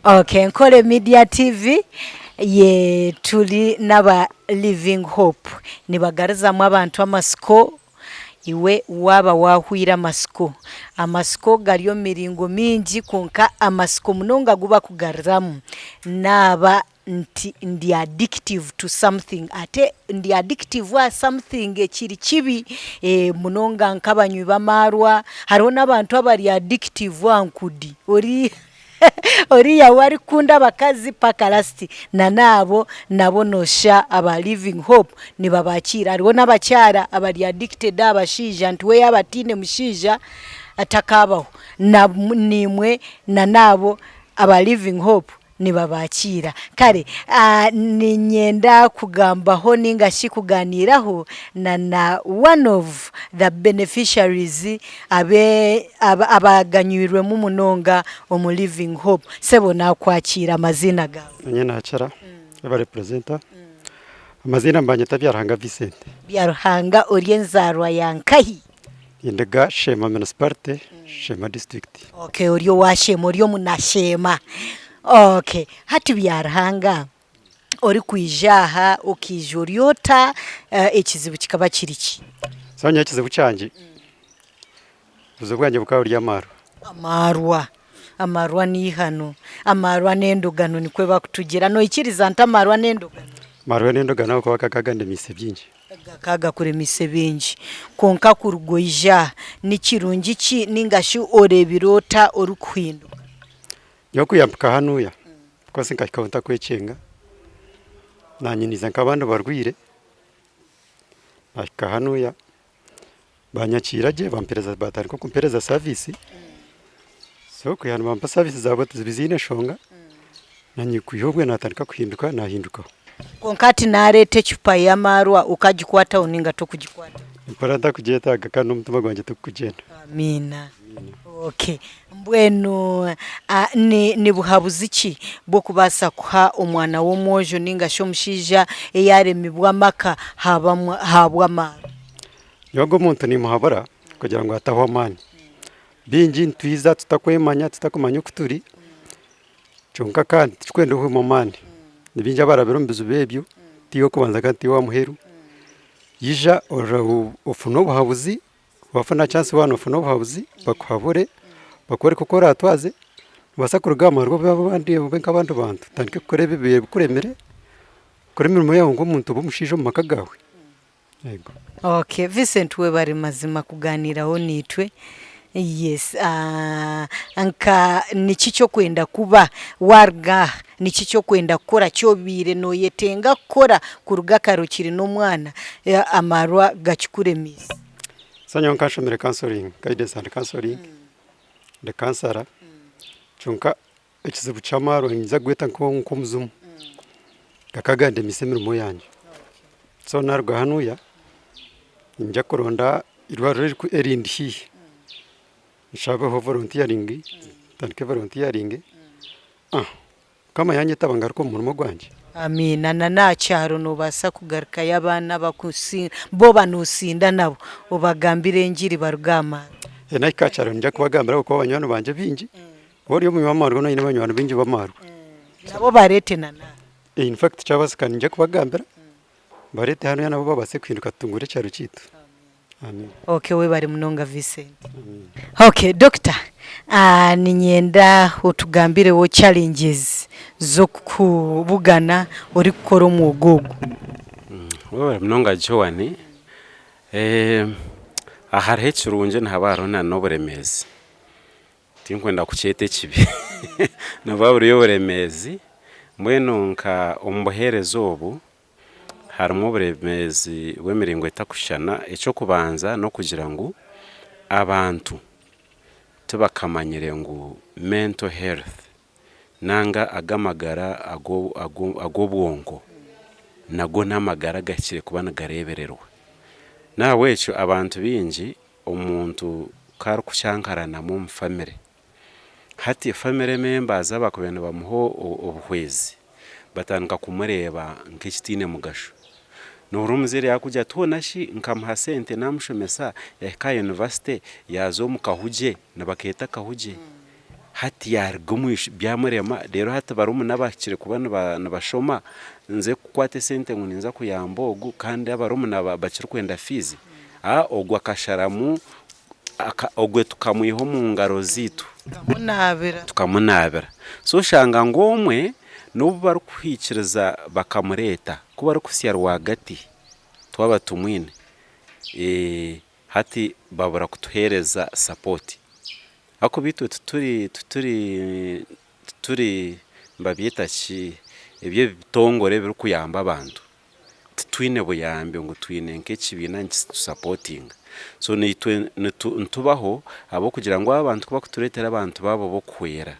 Okay, Nkore Media TV ye turi n'aba Living Hope nibagarizamu abantu amatsiko iwe waaba waahweire amatsiko. Amatsiko gari omu miringo mingi kwonka amatsiko munonga agu bakugaruramu naaba nti ndi addictive to something ate ndi addictive aha something ekiri kibi munonga nk'abanywi b'amaarwa hariho n'abantu abari addictive aha nkudi ori oriya we arikukunda abakazi paka last na n'abo nabo nooshusha aba living hope nibabakiira hariho n'abakyara abari addicted aha bashaija nti we yaaba ataine mushaija takaabaho naimwe na n'abo aba living hope nibabakiira. Kare niinyenda kugambaho nainga shi kugaaniiraho na na one of the beneficiaries abe abaganywirwemu munonga omu Living Hope. Sebo naakwakiira amaziina gaawe? Nanye nakira webare presenter amaziina nibanyeta Byaruhanga Vincent. Byaruhanga ori enzaarwa ya nkahi? Ninduga Sheema municipality, Sheema district. Okay ori owa Sheema ori omunasheema. Okay hati Byaruhanga orikwija aha okaija ori ota ekizibu kikaba kiri ki? So nyowe ekizibu kyangye, obuzibu bwangye bukaba buri amaarwa. Amaarwa, amaarwa n'eihano, amaarwa n'endugano nikwo bakutugira. Noikiriza nti amaarwa n'endugano? Amaarwa n'endugano ahabw'okuba gakaba gandemiise bingi. Gakaba gakuremeise bingi. Kwonka kuruga oija aha, ni kirungi ki nainga shi oreebire ota orikuhinduka? Nyowe kwiha mpika hanuya, because nkahikaho ntakwekyenga, nanye niiza nk'abandi barwaire, nahika hanuya banyakiira gye bampereza batandika kumpereza service, so kwiha nibampa service zaabo tiziine nshonga, nanye kwiha obwe natandika kuhinduka nahindukaho. Kwonka hati nareeta ecupa y'amaarwa okagikwataho ninga tokugikwataho? Nimpurira ntakugyetaaga kandi n'omutima gwangye tigukugyenda. Amiina. Okay. Mbwenu ni ni buhabuzi ki bw'okubaasa kuha omwana w'omwojo ninga shi omushaija eyaaremibwa amaka haaba ahabw'amaarwa? Nyowe ogwo omuntu nimuhabura kugira ngu atahwa amaani. Baingi nitwiza tutakwemanya tutakumanya oku turi, Kyonka kandi tikikwenda ohwemu amaani. Ni baingi abarabire omu bizibu ebyo, tiiwe w'okubanza kandi tiiwe ow'amuheru. Ija ofune obuhabuzi, wafuna chance waaba noofuna obuhabuzi bakuhabure, bakworeke oku oraatwaze, noobaasa kuruga aha marwa obe obe nk'abandi bantu, otandike kukora ebibaire bikuremire, okore emirimo yaawe nk'omuntu obe omushaija omu maka gaawe. Yego. Okay, Vincent webare mazima kuganiraho naitwe. Yes, nka niki kyokwenda kuba waruga aha niki kyokwenda kukora kyobaire noyetenga kukora kuruga kare okiri n'omwana amarwa gakikuremiise? So nyowe nkanshomire counseling, guidance and counseling, ndi counsellor kyonka Ekizibu ky'amaarwa niinyija kugweta nk'omuzimu, gakaba gandemiise emirimo yangye. So naaruga hanuya niinyija kuronda eirwariro erindi haihi nshabeho volunteering ntandike volunteering, Mukama yanyetaba ngaruke omu murimo gwangye. Amiina. Na n'aha kyaro noobaasa kugarukayo abaana bo noosinda nabo obagambire engiri baruge aha maarwa. Nahika aha kyaro niinyija kubagambira ahabw'okuba banywani bangye baingi. Waaba ori omunywi w'amaarwa noba oine abanywani baingi b'amaarwa. Nabo bareete na naha. In fact kyabaasika niinyija kubagambira mbareete hanu nabo babaase kuhinduka tutunguure ekyaro kyaitu. Amiina. Okay webare munonga Vincent. Okay doctor niinyenda otugambireho challenges z'okubugana orikukora omwoga ogu. Webare munonga Joan. Hariho ekirungi nihaba hariho n'oburemeezi. Tinkwenda kukyeta ekibi nibuba buri oburemeezi mbwenu nka omu buheereza obu harimu oburemeezi bw'emiringo etakushushana. Eky'okubanza n'okugira ngu abantu tibakamanyire ngu mental health nanga aga amagara ag'obwonko nago n'amagara agahikire kuba nigareebererwa. N'ahabw'ekyo abantu baingi Omuntu ku arikukyankaranamu omu famire, hati famire members abakubaire nibamuha obuhwezi batandika kumureeba nk'ekitaine mugasho. Nohurira omuzaire yakugira ati hoona shi nkamuha sente namushomesa yahika aha yunivasite yaaza omu kahugye, nibakeeta akahugye. Hati yaaruga omu ish byamurema reero hati barumuna abahikire kuba nibashoma nze kukwata esente ngu ninza kuyamba ogu kandi abarumuna bakirikwenda fiizi? Aa ogwo akasharamu ogwe tukamwiha omu ngaro zaitu. Tukamunaabira. Tukamunaabira. So oshanga ngu omwe n'obu barikuhikiriza bakamureeta, ku barikuhitsya rwagati twaba tumwine, hati babura kutuheereza support. Ahakuba itwe tituri tituri tituri nibabyeta ki ebyo ebitongore ebirikuyamba abantu. Titwine buyambi ngu twine nk'ekibiina nikitusapotinga. So naitwe nitubaho ahabw'okugira ngu abantu ku barikutureetera abantu baabo b'okuhwera,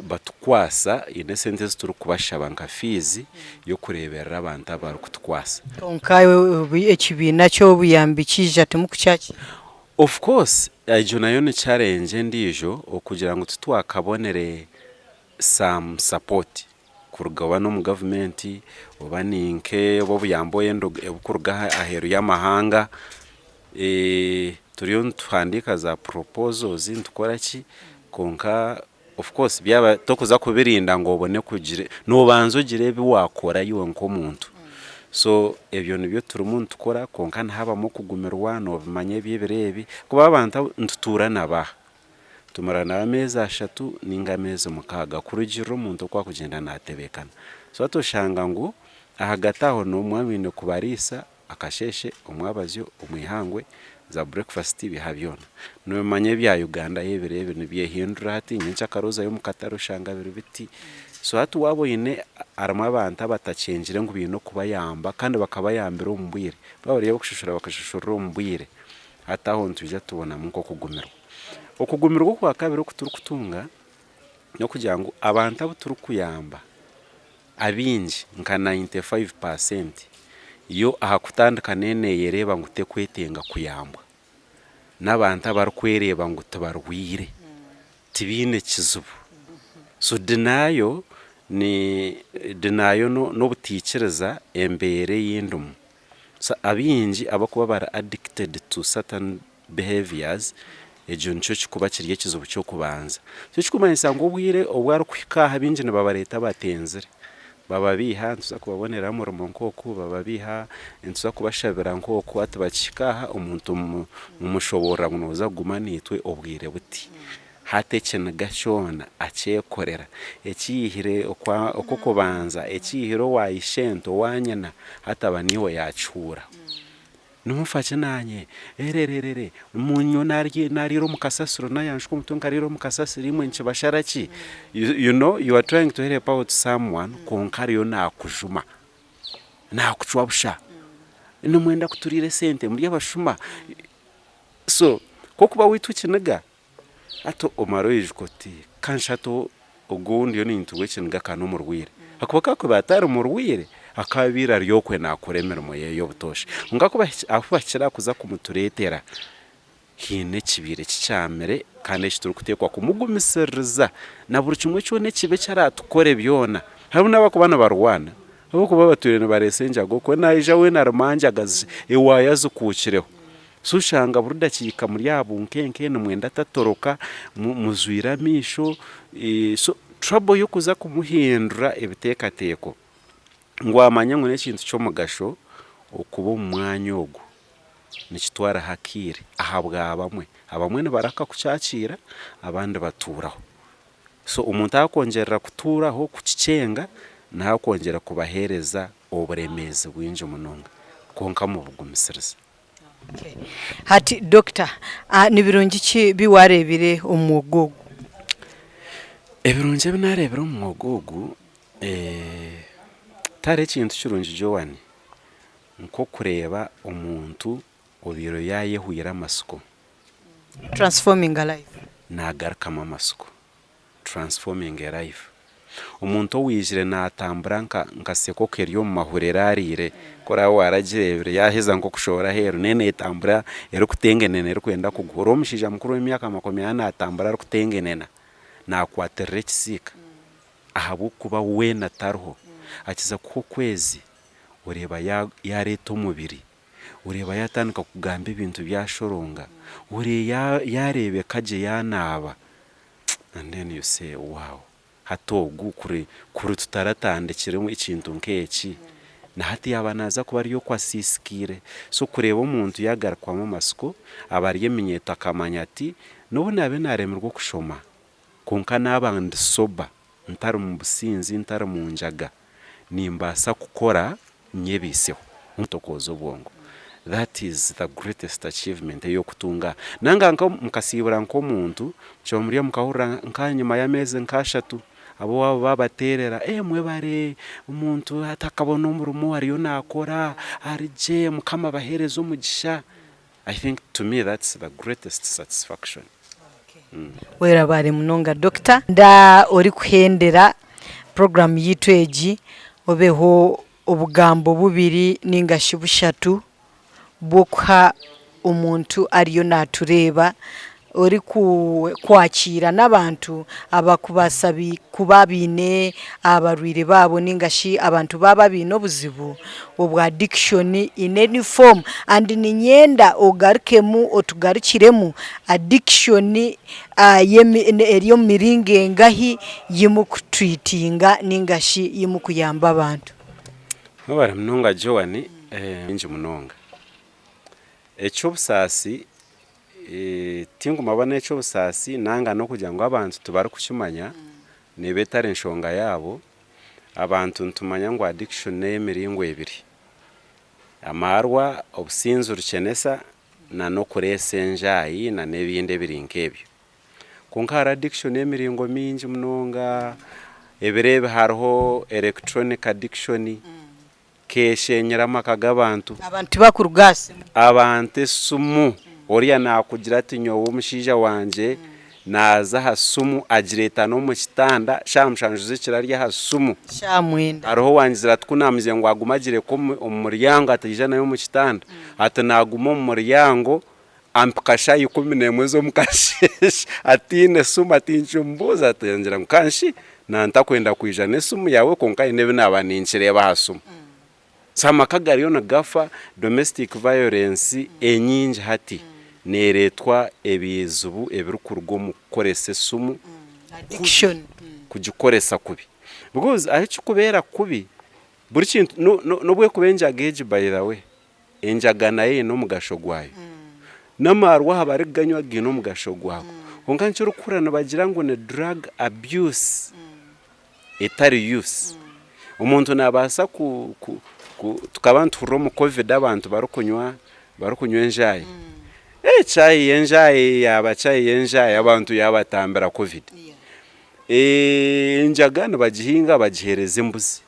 batukwasa haine esente ezi turikubashaba nka fiizi y'okureeberera abantu abu barikutukwasa. Kwonka ekibiina ky'obuyambi kiija timukukyakira? Of course egyo nayo ni challenge endiijo okugira ngu titwakabonire some support kuruga oba n'omu gavumenti oba ninka oba obuyambi oyenda oburikuruga aheeru y'amahanga. Turiyo nituhandiika za proposals nitukora ki kwonka of course byaba tokuza kubirinda ngu obone kugira, noobanza ogire ebi waakora iwe nk'omuntu. So ebyo nibyo turimu nitukora kwonka nihabamu okugumirwa noobimanya eby'ebiro ebi ahakuba abantu abo nitutuura nabo aha. Tumara nabo ameezi ashatu ninga ameezi mukaaga kurugiirira omuntu oku arikugyenda naatebeekana. So hati oshanga ngu ahagati aho noomwe oine kubariisa akasheeshe, omwabazyo, omu ihangwe, za breakfast biha byona. Noomanya ebya Uganda yo ebiro ebi nibyehindura hati nyenkya ozayo omu katare oshanga biri biti. So hati waaba oine harimu abantu abatakyengire ngu baine okubayamba kandi bakabayambira omu bwire, baaba bari ab'okushashura bakashashurira omu bwire, hati aho nitwija tubonamu nk'okugumirwa. Okugumirwa okwakabiri oku turikutunga n'okugira ngu abantu abu turikuyamba abaingi nka 95 percent yo aha kutandika neneyereeba ngu tekwetenga kuyambwa. N'abantu abarikwereeba ngu tibarwaire, tibaine kizibu. So denial ni denial n'obutaikiriza embeera ei ndimu. So abaingi abarikuba bari addicted to certain behaviours, ekyo nikyo kirikuba kiri ekizibu ky'okubanza. So ekirikumanyisa ngu obwire obu arikuhika aha baingi nibabareeta batenzire, bababeiha nituza kubabonera omurimo nk'oku, bababeiha nituza kubashabira nk'oku, hati bakihika aha omuntu mumushoboorora ngu nooza kuguma naitwe obwire buti. Hati ekiniga kyona akyekorera, eki yaihire okw'okubanza, eki yaihire owa ishento, owa nyina, hati aba niiwe yaakihuura. Nimufa ki naanye? Erererere! Nyowe naariira omu kasasiro naayanshuka omutwe nkariira omu kasasiro imwe nikibashara ki? You know you are trying to help out someone kwonka ariyo naakujuma, naakucwa busha. Nimwenda kuturiira esente muri abashuma. So ku orikuba waitwa ekiniga, Hati omare oijuka oti, Ka nshate ogu ou ndiyo ninturwa ekiniga ka n'omurwaire. Ahakuba ku arikuba atari murwaire, akaabaire ari okwe naakora emirimo ye y'obutoosha. Kwonka ku ahu bahikire aha kuza kumutureetera, haine ekibaire kikyamire kandi eki turikuteekwa kumugumisiririza na buri kimwe kyona ekibi eki araatukore byona. Hariho n'abarikuba nibarwana, ahabw'okuba batwire nibareesa enjaga okwe, naija weena arimu anjagazi, ewaaya zikuukireho. So oshanga buri dakiika muri aha bunkenke nimwenda atatoroka, mujwire amaisho, so trouble y'okuza kumuhindura ebiteekateeko ngu amanye ngu n'ekintu ky'omugasho okuba omu mwanya ogwo nikitwaraho akaire ahabwa bamwe. Abamwe nibaraka kukyakiira abandi batuuraho. So omuntu akwongyerera kutuuraho kukikyenga niho akwongyera kubaheereza oburemeezi bwingi munonga kwonka mubugumisiriza. Hati Dokita, ni birungi ki ebi waareebire omu mwoga ogu? Ebirungi ebi naareebire omu mwoga ogu, tihariho ekintu kirungi Joan nk'okureeba omuntu obaire yaayehwire amatsiko. Transforming a life. Naagarukamu amatsiko. Transforming a life. Omuntu owaijire naatambura nka nka sekoko eri omu mahuri eraariire, ku oraabe waaragireebire yaaheza nk'okushohora aheeru neyo neetambura erikutengenena erikwenda kugwa. Oreeba omushaija mukuru w'emyaka makumi ana naatambura arikutengenena, naakwatirira ekisiika ahabw'okuba weena tariho. Akiza kuhwa okwezi oreeba yaareeta omubiri. Oreeba yaatandika kugamba ebintu byashoronga, oreeba yaareebeka gye yaanaaba. And then you say wow hati ogu kuri kuri tutaratandikire ekintu nk'eki na hati yaaba naaza kuba ari oku asiisikaire. So kureeba omuntu yaagarukwamu amatsiko aba ari eminyeeto akamanya ati n'obu naabe naaremirwe okushoma kwonka naaba ndi sober ntari mu businzi ntari mu njaga nimbaasa kukora nyebaiseho ntokooze obwongo. That is the greatest achievement ey'okutunga. Nanga nka mukasiibura nk'omuntu, mukiba muri aho mukahurira nk'ahanyima y'ameezi nk'ashatu, ab'owaabo baabateerera, eh mwebare, omuntu hati akabona omurimo ariyo naakora, ari gye, Mukama abaheereze omugisha. I think to me that's the greatest satisfaction. Werabaare munonga Dokita. Nda orikuhendera puroguramu yaitu egi obeho obugambo bubiri ninga shi bushatu bw'okuha omuntu ariyo naatureeba orikwakiira n'abantu abarikubaasa kuba baine abarwaire baabo ninga shi abantu baabo abaine obuzibu obwa addiction in any form and niinyenda ogarukemu otugarukiremu addiction eri omu miringo engahi ei murikutreatinga ninga shi ei murikuyamba abantu. Webare munonga Joan, mingi munonga. Eky'obusaasi tinguma ba n'eky'obusaasi nanga n'okugira ngu abantu tibarikukimanya neeba etari nshonga yaabo, abantu nitumanya ngu addiction n'ey'emiringo ebiri, amaarwa, obusinzi rukyenesa na n'okureesa enjaayi na n'ebindi ebiri nk'ebyo. Kwonka hariho addiction y'emiringo mingi munonga, ebiro ebi hariho electronic addiction, keeshenyire amaka g'abantu. Abantu tibakuruga aha simu. Abantu esimu, oriya naakugira ati nyowe omushaija wangye naaza aha simu agireeta n'omu kitanda, shaaha mushanju z'ekiro ari aha simu. Shaaha mwenda. Hariho owangizire ati ku naamugizire ngu agume agireke omu muryango ataija nayo omu kitanda, ati naaguma omu muryango ampika shaaha 11 z'omu kasheeshe ataine simu ati nkimubuuza ati angira ngu kanshi nantakwenda kwija n'esimu yaawe kwonka haine ebi naaba ninkireeba aha simu. So amaka gariyo nigafa, domestic violence enyingi hati neereetwa ebizibu ebirikuruga omu kukoresa esimu Addiction. kugikoresa kubi because ahu ekirikubeera kubi buri kintu n'obu erikuba enjaga egi by the way Enjaga nayo eine omugasho gwayo. N'amaarwa aha barikuganywa gaine omugasho gwago. Kwonka nikyo orikuhurira nibagira ngu ni drug abuse etari use. Omuntu naabaasa ku, ku, ku, tukaba nituhurira omu covid abantu barikunywa barikunywa enjaayi. Eh chai y'enjaayi yaaba chai y'enjaayi abantu yaabatambira covid. Enjaga nibagihinga bagiheereza embuzi.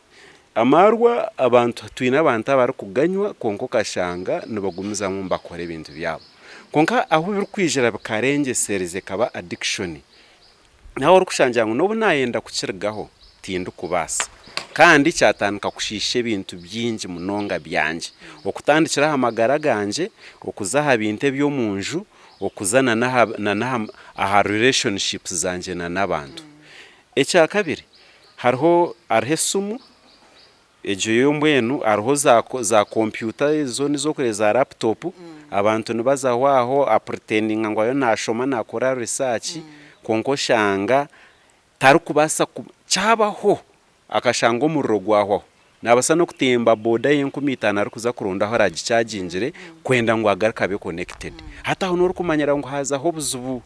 Amaarwa abantu twine abantu abarikuganywa kwonka okashanga nibagumizamu nibakora ebintu byabo. Kwonka ahu birikwijira bikarengyesereza ekaba addiction, nawe orikushangira ngu n'obu naayenda kukirugaho tindikubaasa. Kandi kyatandika kushiisha ebintu bingi munonga byangye. Okutandikira aha magara gangye, okuza aha bintu eby'omu nju, okuza na n'aha aha relationships zangye na n'abantu. Ekyakabiri, Hariho hariho esimu egyo yo mbwenu hariho za za kompyuta ezo nizo orikureeba za laputopu abantu nibazaho aho apuritendinga ngu ariyo naashoma naakora risaaki kwonka oshanga tarikubaasa ku kyabaho akashanga omuriro gwahwaho naabaasa n'okutemba boda y'enkumi itaano arikuza kuronda ahu araagikyagingire kwenda ngu agaruke abe konekitedi. Hati aho n'orikumanyira ngu haazaho obuzibu.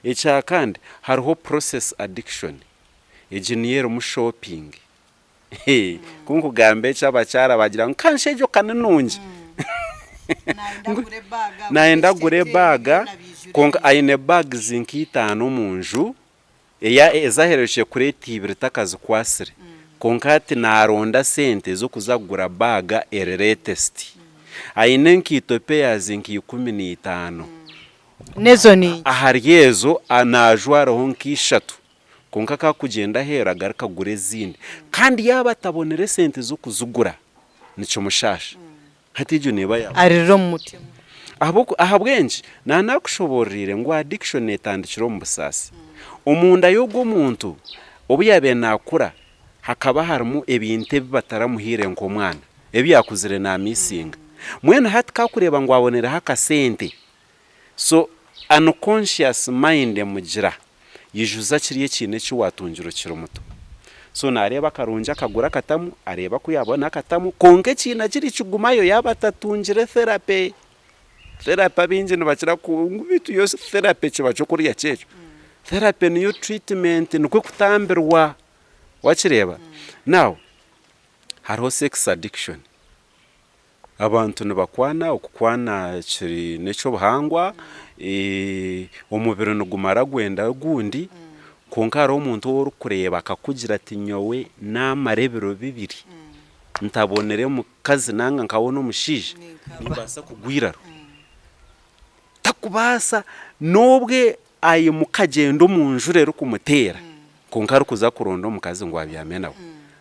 Ekyakandi hariho process addiction. Egi niyo erimu shopping. Ku nkugamba eki abakyara bagira ngu kanshi egyo ka ni nungi. Nayenda agure ebaaga kwonka aine bags nka itaano omu nju ezahereerukire kureeta ibiri takazikwatsire. Kwonka hati naronda sente z'okuza kugura baaga eri latest. Aine enkaito pairs nka 15. N'ezo ni. Ahari ezo naajwaraho nka ishatu. Kwonka ku arikugyenda aheeru agaruka agura ezindi. Kandi yaaba atabonire esente z'okuzigura nikimushaasha. Hati egyo neeba yaaba. Arira omu mutima. Ahabw'enki? Naaba naakushoboororeire ngu addiction neetandikira omu busaasi. Omunda y'ogwo muntu obu yaabaire naakura hakaba harimu ebintu ebi bataramuhaire nk'omwana, ebi yaakuzire naamiisinga. Mbwenu hati ku arikureeba ngu abonereho akasente, so unconscious mind emugira. Ijuza kiriya ekiina eki waatungire okiri muto. So naareeba akarungi akagura akatamu, areeba ku yaabona akatamu, kwonka ekiina kiri kigumayo yaaba atatungire therapy. Therapy abaingi nibakira ku ngu beitu yo therapy kiba ky'okurya ki ekyo? Therapy niyo treatment nikwo kutambirwa, wakireeba? Now hariho sex addiction. Abantu nibakwana, okukwana kiri n'eky'obuhangwa, omubiri nigumara gwenda ogundi, kwonka hariho omuntu ou orikureeba akakugira ati nyowe naamara ebiro bibiri ntabonire mukazi nanga nkabona omushaija, nimbaasa kugwa eiraro. Takubaasa n'obwe aimuka agyenda omu njura erikumuteera, kwonka arikuza kuronda omukazi ngu abyame nawe.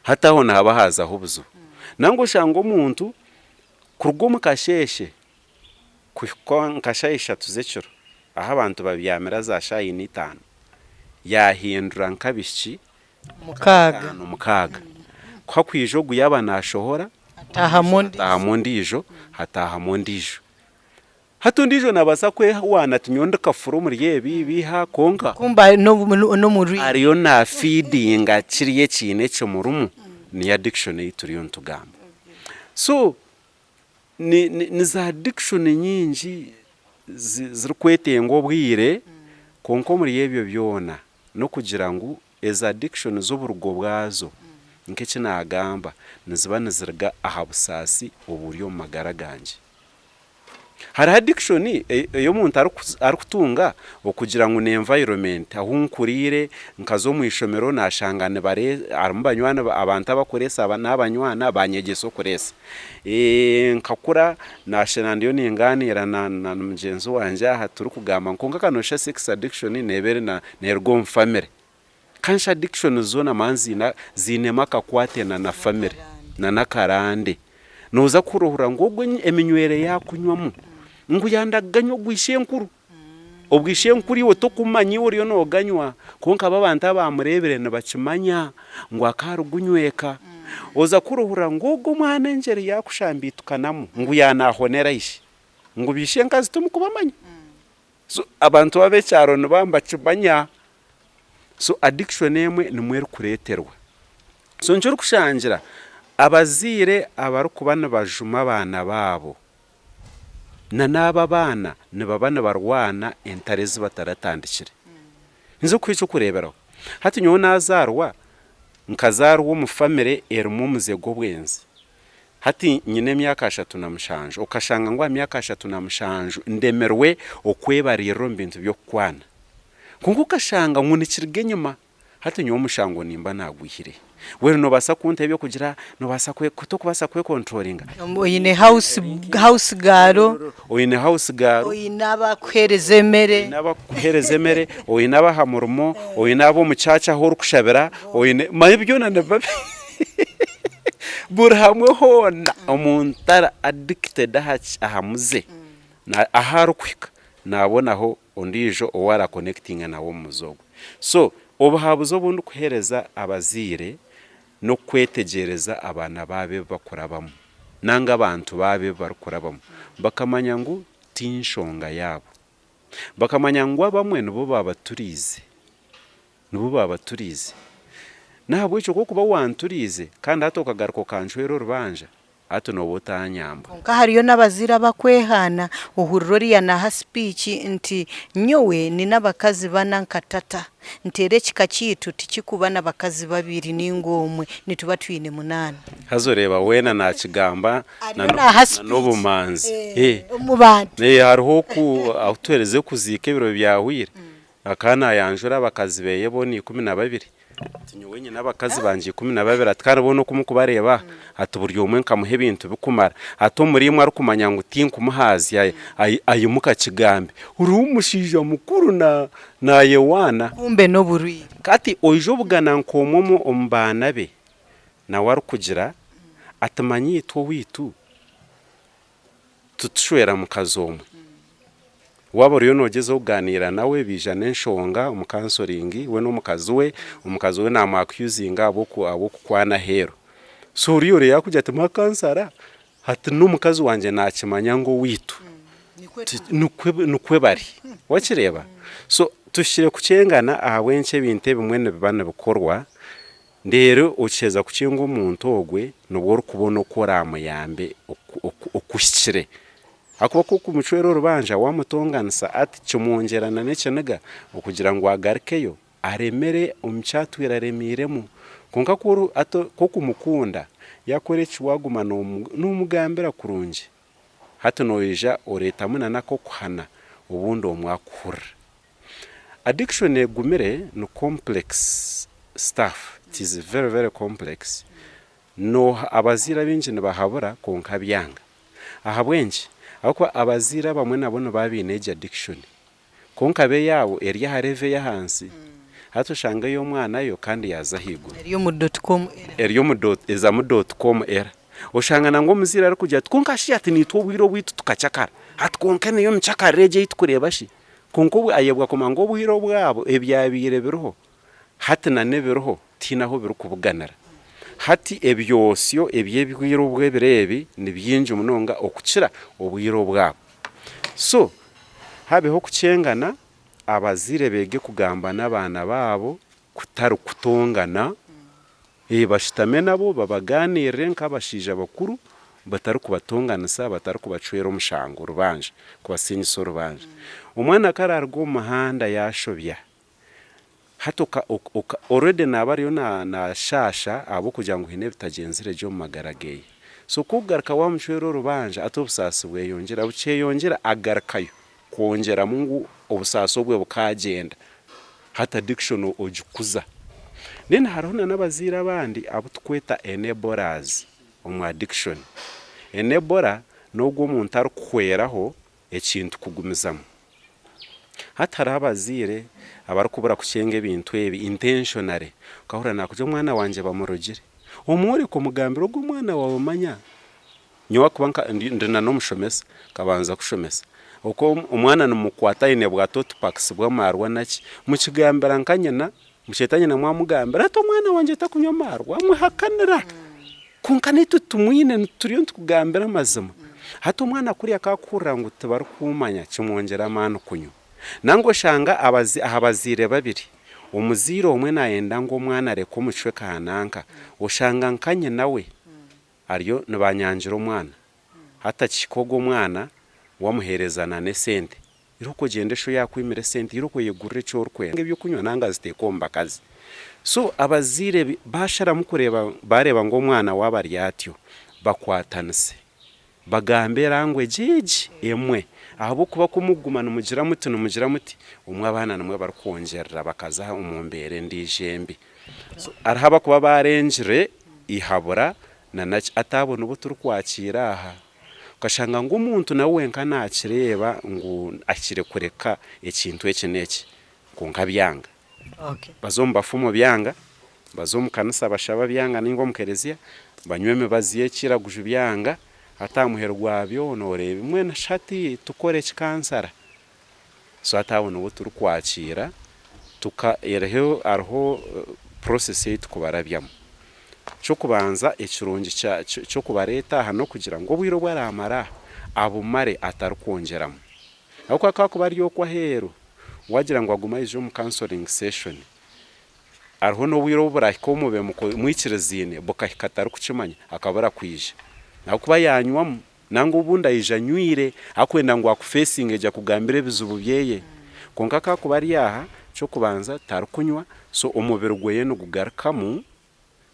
Hati aho nihaba haazaho obuzibu. Nangwa oshanga omuntu kuruga omu kasheeshe kuhika nka shaaha ishatu z'ekiro, ahu abantu babyamira za shaaha ina itaano, yaahindura nk'abaishiki Mukaaga. Mukaaga. Ku hakwija ogu yaaba naashohora, hataahamu ondiijo, hataahamu ondiijo. Hati ondiijo naabaasa kwewaana ati nyowe ndi kafura omuri ebi biiha kwonka Kumbe n'omurwaire. Ariyo naafiidinga kiriya ekiine ekimurimu niyo addiction ei turiyo nitugamba. So ni ni za addiction nyingi zirikwetenga obwire kwonka omuri ebyo byona n'okugira ngu ezi addiction z'oburugo bwazo nk'eki naagamba niziba niziruga aha busaasi oburi omu magara gangye. Hariho addiction ei omuntu arikutunga okugira ngu ni environment ahu nkuriire nkaza omu ishomero nashanga harimu banywani abantu abakureesa n'abanywana banyegyesa okureesa. Nkakura nashanga ndiyo ningaaniira na mugyenzi wangye aha turikugamba kwonka kanoshusha sex addiction neeba neeruga omu family. Kanshi addiction zoona manya ziine ziinemu akakwate na na family na n'akarande. Nooza kuhurira ngu ogwo eminywere ei arikunywamu ngu yanda kuganywa ogwa ishenkuru. Obwo ishenkuru iwe tokumanya iwe oriyo nooganywa kwonka bo abantu abaamureebire nibakimanya ngu akaba arikugunyweka. Oza kuhurira ngu ogwo omwana engyeri ei arikushambiitukanamu ngu yaanaahonera ishe, ngu ba ishenkazi timukubamanya. So abantu ab'ekyaro nibaba nibakimanya. So addiction emwe nimwo erikureeterwa. So nikyo orikushangira abazaire abarikuba nibajuma abaana baabo na n'abo abaana nibaba nibarwana entaro ezi bataratandikire. Ninza kukuha eky'okureeberaho, hati nyowe naazaarwa, nkazaarwa omu famire erimu omuze gw'obwenzi. Hati nyine emyaka 37, okashanga ngu aha myaka 37 ndemirwe okwebariirira omu bintu by'okukwana. Kwonka okashanga ngu nikiruga enyima. Hati nyowe omushango nimba naagwihire. Weena noobaasa kunta eby'okugira, noobaasa kwe, tokubaasa kwekonturoringa. Oine house girl. Oine house girl. Oine abakuheereza emere. Oine abakuheereza emere, oine ab'aha murimo, oine ab'omu church ahu orikushabira, oine, manya byona nibiba buri hamwe hoona omuntu ari addicted aha muze, ahu arikuhika naabonaho ondiijo ou arakonekitinga nawe omu muze ogwo. So, obuhabuzi obu ndikuheereza abazaire n'okwetegyereza abaana baabo ebi barikurabamu nanga abantu baabo ebi barikurabamu bakamanya ngu ti nshonga yaabo. Bakamanya ngu abamwe nibo baabaturiize, nibo baabaturiize. N'ahabw'ekyo ku orikuba wanturiize kandi hati okagaruka okancwera orubanja, Hati nooba otaanyamba. Kwonka hariyo n'abazaire abakwehaana, ohurira oriya naaha sipiiki nti, Nyowe nyine abakazi bana nka tata, nti era ekika kyaitu tikikuba na bakazi babiri nainga omwe, nituba twine munaana. Haza oreeba weena naakigamba Ariyo naaha sipiiki n'obumanzi. omu bantu. Hariho oku ahu tuherize kuziika ebiro byahweire, akaba naayanjura abakazi beye boona 12. Ati nyowe nyine abakazi bangye 12 ati kandi boona oku murikubareeba aha, ati buri omwe nkamuha ebintu birikumara. Ati omuri imwe arikumanya ngu tinkumuhaazya aimuke akigambe. Oriho omushaija mukuru naayewaana. Kumbe n'oburwaire. Ati oija obugana nk'omwe omu baana be nawe arikugira ati manya itwe owaitu titushwera mukazi omwe. Waaba oriyo noogyezaho kugaaniira nawe baija n'enshonga omu kansoringi we n'omukazi we, omukazi we naamwakyuzinga ahabw'okukwana aheeru. So oriya oreeba arikugira ati mwa kansara hati n'omukazi wangye naakimanya ngu owaitu nikwo bari. Wakireeba? So. Tuhikire kukyengana ahabw'enki ebintu ebimwe nibiba nibikorwa, reero okiheza kukyenga omuntu ogwe nibwo orikubona oku oraamuyambe okuhikire. Ahakuba ku orikumucwera orubanja waamutonganisa ati kimwongyera n'ekiniga okugira ngu agarukeyo aremere omu ki atwire aremeiremu. Kwonka ku orikumukunda yaakora eki waaguma noomugambira kurungi. Hati noija oreetamu na n'ak'okuhana obundi omwe akuhurira. Addiction egumire ni complex stuff, it is very very complex. Nooha abazaire abaingi nibahabura kwonka byanga. Ahabw'enki? Ahabw'okuba abazaire abamwe nabo nibaba baine egi addiction. Kwonka bo eyaabo eri aha level ey'ahansi. Hati oshanga ey'omwana yo kandi yaaza ahaiguru. Eri omu dot com era. Eri omu dot, ezamu dot com era. Oshanga nangwa omuzaire arikugira ati kwonka shi ati naitwe obwire obwitu tukakyakara. Ati kwonka neyo micyakarire egi ei tukureeba shi? Kwonka obwe ayebwa kumanya ngu obwire obwabo ebyabaire biriho hati na n'ebiriho tihaine ahu birikubuganira. Hati ebyosyo eby'obwire obw'ebiro ebi ni bingi munonga okukira obwire obwabo. So, habeho okukyengana, abazaire beege kugamba n'abaana baabo kutari kutongana, bashutame nabo babagaaniirire nk'abashaija bakuru batarikubatonganisa, batarikubacwera omushango, orubanja, kubasingisa orubanja. Omwana ku araaruga omu muhanda yaashobya, Hati oka oka already naaba ariyo na nashaasha ahabw'okugira ngu haine ebitagyenzire gye omu magara geeye. So ku okugaruka waamucwera orubanja ati obusaasi bweyongyera, bukyeyongyera agarukayo kwongyeramu ngu obusaasi obwe bukaagyenda. Hati addiction ogikuza. Then hariho na n'abazaire abandi abu tukweta enablers omu addiction. Enabler n'ogwo omuntu arikuhweraho ekintu kugumizamu. Hati hariho abazaire abarikubura kukyenga ebintu ebi intentionally, okahurira nakugira omwana wangye bamurogire. Omworeka omugambira ogu omwana waawe manya nyowe ahakuba nka ndi na n'omushomesa nkabanza kushomesa, oku omwana nimukwata aine bwata otupakisi bw'amaarwa naki, mukigambira nka nyina, mukyeta nyina mwamugambira ati omwana wangye takunywa amaarwa, amuhakanira. Kwonka naitwe tumwine turiyo nitukugambira amazima. Hati omwana kuriya ku arikuhurira ngu tibarikumanya kimwongyera amaani kunywa. Nangwa oshanga aha bazaire babiri, omuzaire omwe nayenda ngu omwana areke omucwe ka nanka, oshanga nka nyina we ariyo nibanyangira omwana. Hati akihika ogwo omwana wamuheereza na n'esente. Irooko ogyende sho yaakwimira esente, irooko oyegurire eki orikwenda. Eby'okunywa nanga ziteeke omu bakazi. So abazaire baasharamu kureeba baareeba ngu omwana waabo ari atyo, bakwatanise bagambe language egi emwe ahabw'okuba ku mukuguma nimugira muti nimugira muti, obumwe abaana nimwo barikwongyerera bakaza omu mbeera endiijo embi. So hariho abakuba baarengire eihabura na naki ati abo nibo turikwakiira aha. Okashanga ngu omuntu nawe wenka nakireeba ngu ahikire kureka ekintu eki n'eki kwonka byanga. Baza omu bafumu byanga, baza omu kanisa bashaba byanga ninga omu kereziya, banywa emibazi y'ekiraguju byanga, hati aha muheru gwa byona oreeba mbwenu shi hati tukore ki kansara? So hati abo nibo turikwakiira tuka hariho process ei tukubarabyamu. Eky'okubanza ekirungi ky'okubareeta aha n'okugira ngu obwire obu araamare aha abumare atarikwongyeramu. Ahabw'okuba ku arikuba ari okwo aheeru, waagira ngu agume aije omu counselling session, hariho n'obwire obu buraahike obu mube mwikirizaine bukahika atarikukimanya akabura kwija. Ahabw'okuba yaanywamu nangwa obundi aija anywire arikwenda ngu akufeesinge gye akugambire ebizibu byeye. Kwonka ku arikuba ari aha, eky'okubanza tarikunywa so omubiri gweye nigugarukamu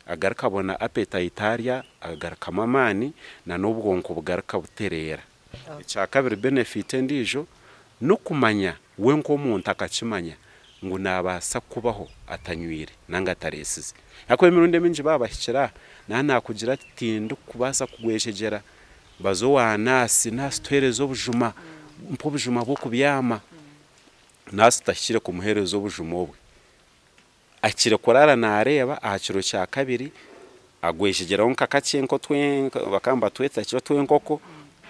Agaruka abona appetite arya, agarukamu amaani na n'obwonko bugaruka butereera. Ekyakabiri benefit endiijo n'okumanya we nk'omuntu akakimanya ngu nabaasa kubaho atanywire nanga atareesize. Ahakuba emirundi emingi baaba bahikire aha, naaba nakugira ati tindikubaasa kugwejegyera, baza owa nurse, nurse tuheereze obujuma, mpa obujuma bw'okubyama. Nurse tahikire kumuheereza obujuma obwe. Ahikire kuraara naareeba aha kiro kya kabiri agwejegyeraho nka kakye bakaba nibatweta ki otw'enkoko,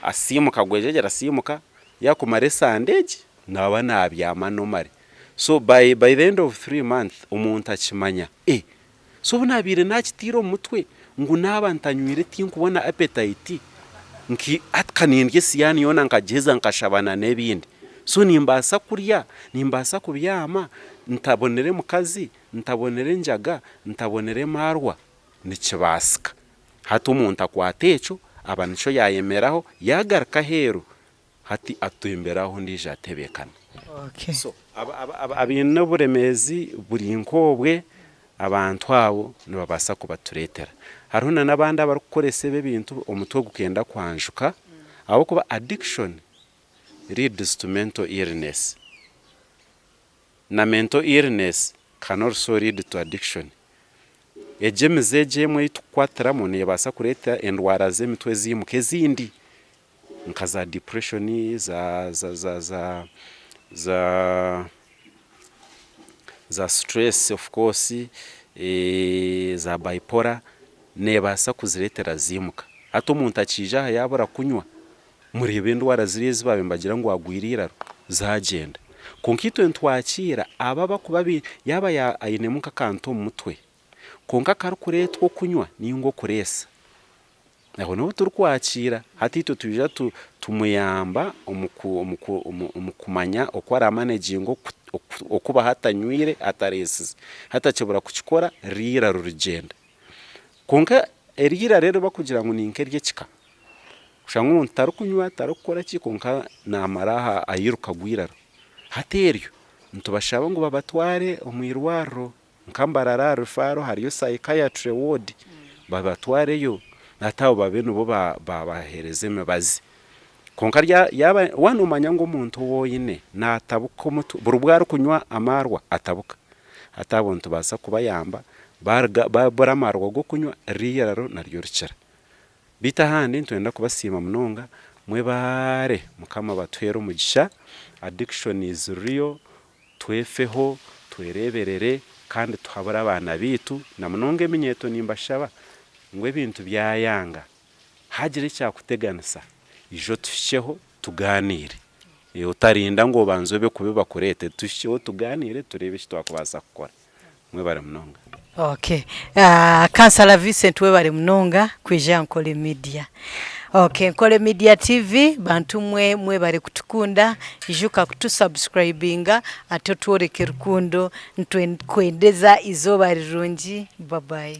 asiimuka agwejegyera asiimuka, yaakumara esande egi naaba naabyama normally. So by by the end of 3 months omuntu akimanya eh so obu naabaire naakitaire omu mutwe ngu naaba ntanywire tinkubona appetite, hati ka nindya esiyaani yoona nkagiheza nkashaba na n'ebindi. So nimbaasa kurya, nimbaasa kubyama ntabonire mukazi, ntabonire njaga, ntabonire maarwa? Nikibaasika. Hati omuntu akwata ekyo aba nikyo yaayemeraho, yaagaruka aheeru hati atembera aho ondiijo atebeekana. So abaine oburemeezi buri nk'obwe, abantu abo nibabaasa kubatureetera. Hariho na n'abandi abarikukoresa ebi ebintu omutwe gukenda kwanjuka ahabw'okuba addiction leads to mental illness na mental illness can also lead to addiction. Egyo emize egyo emwe ei tukukwatiramu neebaasa kureeta endwara z'emitwe eziimuka ezindi nka za depression, za za za za za za stress of course, za bipolar neebaasa kuzireetera ziimuka. Hati omuntu akiija aha yaabura kunywa, mureeba endwara ziriya ezi baabaire nibagira ngu agwire eiraro zaagyenda. Kwonka itwe nitwakiira abo abarikuba yaaba ainemu nk'akantu omu mutwe kwonka akarikureetwa okunywa nainga okureesa, Aho niho turikwakiira. Hati itwe twija tumuyamba omu kumanya oku aramanaginga okubaho atanywire, atareesize. Hati akibura kukikora riiraro rigyenda. Kwonka eriiraro eri barikugira ngu ni nk'ery'ekika, oshanga omuntu tarikunywa, tarikukora ki kwonka naamara aha airuka agwa eiraro. Hati eryo nitubashaba ngu babatware omu irwariro. Nka Mbarara aha Rufaro hariyo psychiatry ward babatwareyo hati abo babe nibo babahereza emibazi. Kwonka yaaba waaba nomanya ngu omuntu ou oine natabuka omutwe buri obu arikunywa amaarwa atabuka, hati abo nitubaasa kubayamba baruga babura amaarwa g'okunywa ririya iraro naryo rikira. Beitu ahandi nitwenda kubasiima munonga mwebaare Mukama abatuheere omugisha, addiction is real. Twefeho, twereeberere kandi tuhabure abaana baitu na munonga eminyeeto nimbashaba ngu ebintu byayanga haagira ekyakuteganisa ija otuhikyeho tugaaniire. Otarinda ngu obanze obe kubi bakureete, tuhikyeho tugaaniire tureebe eki twakubaasa kukora. Mwebare munonga. Okay. Kansala Vincent webare munonga kwija aha Nkore Media. Okay, Nkore Media TV bantu mwe mwebare kutukunda, ijuka kutu subscribinga ate otworeke rukundo, nitwendeza izooba rirungi. Bye bye.